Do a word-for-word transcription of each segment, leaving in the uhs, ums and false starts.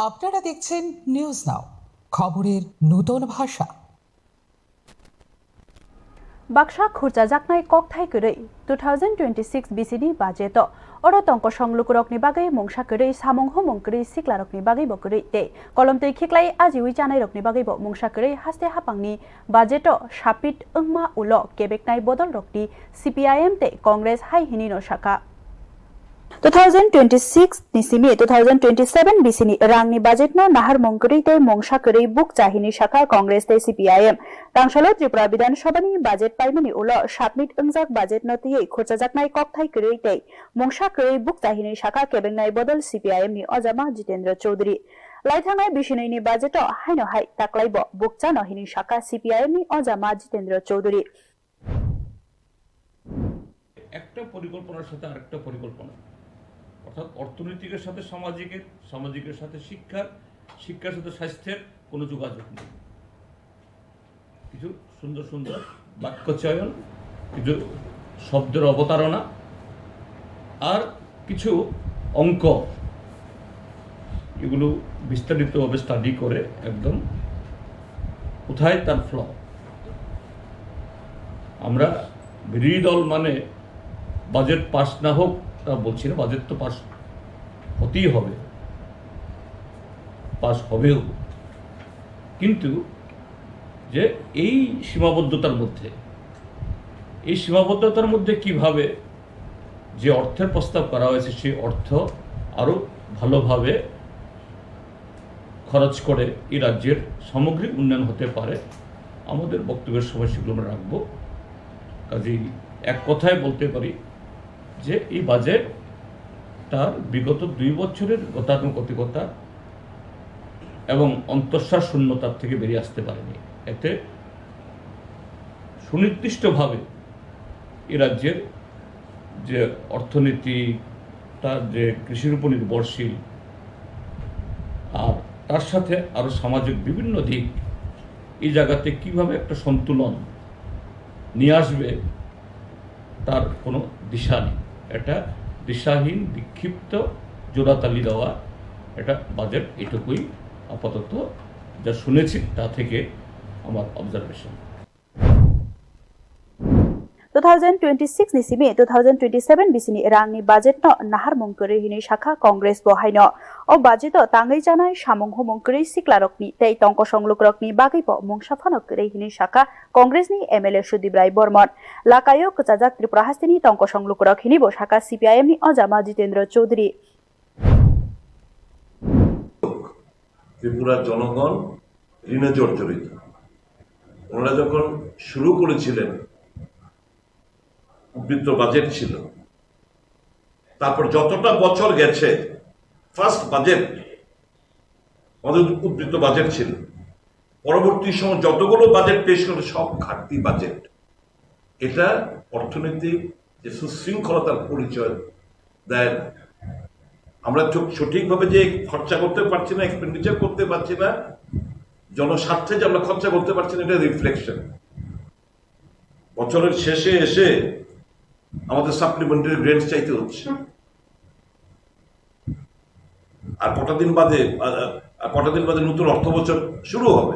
আপনারা দেখছেন news now, খবরের নূতন ভাষা। Baksa khurchajaknai kokthai kwrwi two thousand twenty-six bisini budget-o. Oro tongkosong lukurokni bagwi mungsa kwrwi, samung humung kwrwi, siklarokni bagwibo kwrwi tei kolomtwi khiklai ajiwi chanairokni bagwibo mungsa kwrwi haste haphangni budget-o sapit wngma ulo kebeknai bodolrokni C P I M tei Congress hai hinwi no sakha. Two thousand twenty-six ni simi two thousand twenty-seven bisini rangni budget no naharmung kwrwi tei mungsa kwrwi bukcha hinwi sakha Congress tei C P I M. Tangsalo Tripura Bidhan Sabha ni budget paimani ulo submit wngjak budget no twiwi khurchajaknai kokthai kwrwi tei mungsa kwrwi bukcha hinwi sakha kebengnai bodol C P I M ni ojama Jitendra Chowdhury. Laithangnai bisinwi ni budget o haino hai taklaibo bukcha no hinwi sakha C P I M ni ojama Jitendra Chowdhury. একটা পরিকল্পনার সাথে আরেকটা পরিকল্পনা, অর্থাৎ অর্থনৈতিকের সাথে সামাজিকের, সামাজিকের সাথে শিক্ষার, শিক্ষার সাথে স্বাস্থ্যের কোনো যোগাযোগ নেই। কিছু সুন্দর সুন্দর বাক্য চয়ন, কিছু শব্দের অবতারণা, আর কিছু অঙ্ক, এগুলো বিস্তারিতভাবে স্টাডি করে একদম কোথায় তার ফ্ল। আমরা বিরোধী দল মানে বাজেট পাস না হোক তা বলছি না, বাজেট তো পাস হতেই হবে, পাস হবেও, কিন্তু যে এই সীমাবদ্ধতার মধ্যে, এই সীমাবদ্ধতার মধ্যে কিভাবে যে অর্থের প্রস্তাব করা হয়েছে সেই অর্থ আরও ভালোভাবে খরচ করে এই রাজ্যের সামগ্রিক উন্নয়ন হতে পারে, আমাদের বক্তব্যের সময় সেগুলো আমরা রাখবো। কাজেই এক কথায় বলতে পারি যে এই বাজেট তার বিগত দুই বছরের গতানুগতিকতা এবং অন্তঃসার শূন্যতার থেকে বেরিয়ে আসতে পারেনি। এতে সুনির্দিষ্টভাবে এ রাজ্যের যে অর্থনীতি, তার যে কৃষির উপর নির্ভরশীল, আর তার সাথে আরও সামাজিক বিভিন্ন দিক, এই জায়গাতে কিভাবে একটা সন্তুলন নিয়ে আসবে, তার কোনো দিশা নেই। এটা দিশাহীন, বিক্ষিপ্ত, জোড়াতালি দেওয়া এটা বাজেট। এটুকুই আপাতত যা শুনেছি তা থেকে আমার observation. Two thousand twenty-six ni simi two thousand twenty-seven bisini rangni budget no naharmung kwrwi hinwi sakha Congress bo haino. O budget o tangwi chanai samung humung kwrwi siklarokni tei tongkosong lukurokni bagwi bo mungsa phano kwrwi hinwi sakha Congress ni M L A Sudip Rai Bormon. Lakaio kwchajak Tripura hasteni tongkosong lukurok hinwi bo sakha C P I M ni ojama Jitendra Chowdhury. ত্রিপুরার জনগণ ঋণে জর্জরিত। ওনারা যখন শুরু করেছিলেন, উদ্বৃত্ত বাজেট ছিল, তারপর যতটা বছর গেছে, ফার্স্ট বাজেট আমাদের উদ্বৃত্ত বাজেট ছিল। পরবর্তী সময় যতগুলো বাজেট পেশ হলো, সব ঘাটতি বাজেট। এটা অর্থনৈতিক যে সুশৃঙ্খলতার পরিচয় দেয় না। আমরা ঠিক সঠিকভাবে যে খরচা করতে পারছি না, এক্সপেন্ডিচার করতে পারছি না, জনস্বার্থে যে আমরা খরচা করতে পারছি না, এটা রিফ্লেকশন। বছরের শেষে এসে আমাদের সাপ্লিমেন্টারি গ্র্যান্ট চাইতে হচ্ছে। আর কটা দিন বাদে, আর কটা দিন বাদে নতুন অর্থ বছর শুরু হবে।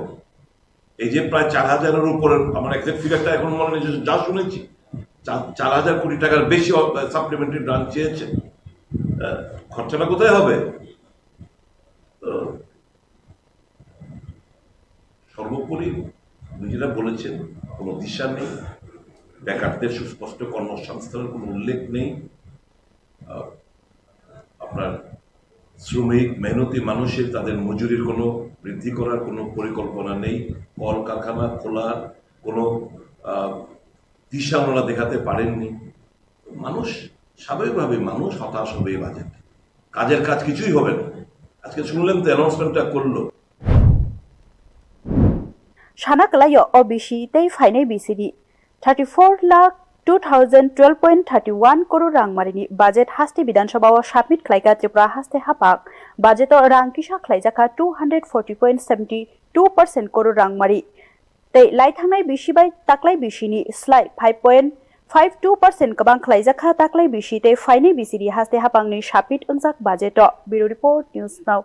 এই যে প্রায় চার হাজারের উপরে, আমার এক্সাক্ট ফিগারটা এখন মনে নেই, যা শুনেছি, চার হাজার কোটি টাকার বেশি সাপ্লিমেন্টারি গ্র্যান্ট চেয়েছে। খরচাটা কোথায় হবে? তো সর্বোপরি উনি যেটা বলেছেন, কোনো দিশা নেই, বেকারদের সুস্পষ্ট কর্মসংস্থানের কোনো উল্লেখ নেই। আপনার শ্রমিক, মেহনতি মানুষের, তাদের মজুরির কোনো বৃদ্ধি করার কোনো পরিকল্পনা নেই। কলকারখানা খোলার কোনো দিশা ওনারা দেখাতে পারেননি। মানুষ স্বাভাবিকভাবে মানুষ হতাশ হবে এই বাজেট। কাজের কাজ কিছুই হবে না। আজকে শুনলেন তো, অ্যানাউন্সমেন্টটা করলো। Sana kwlaio O B C tei phainai B C D thirty four lakh two thousand twelve point thirty one koror rangmarini budget haste Bidhan Sabha o submit khlaikha Tripura haste haphang. Budget o rang kisa khlaijakha two hundred forty point seventy two percent koror rangmari. Tei laithangnai bisi bai taklai bisini slai five point five two percent kwbang khlaijakha taklai bisi tei phainai bisini haste haphangni submit wngjak budget o. Bureau Report, News Now.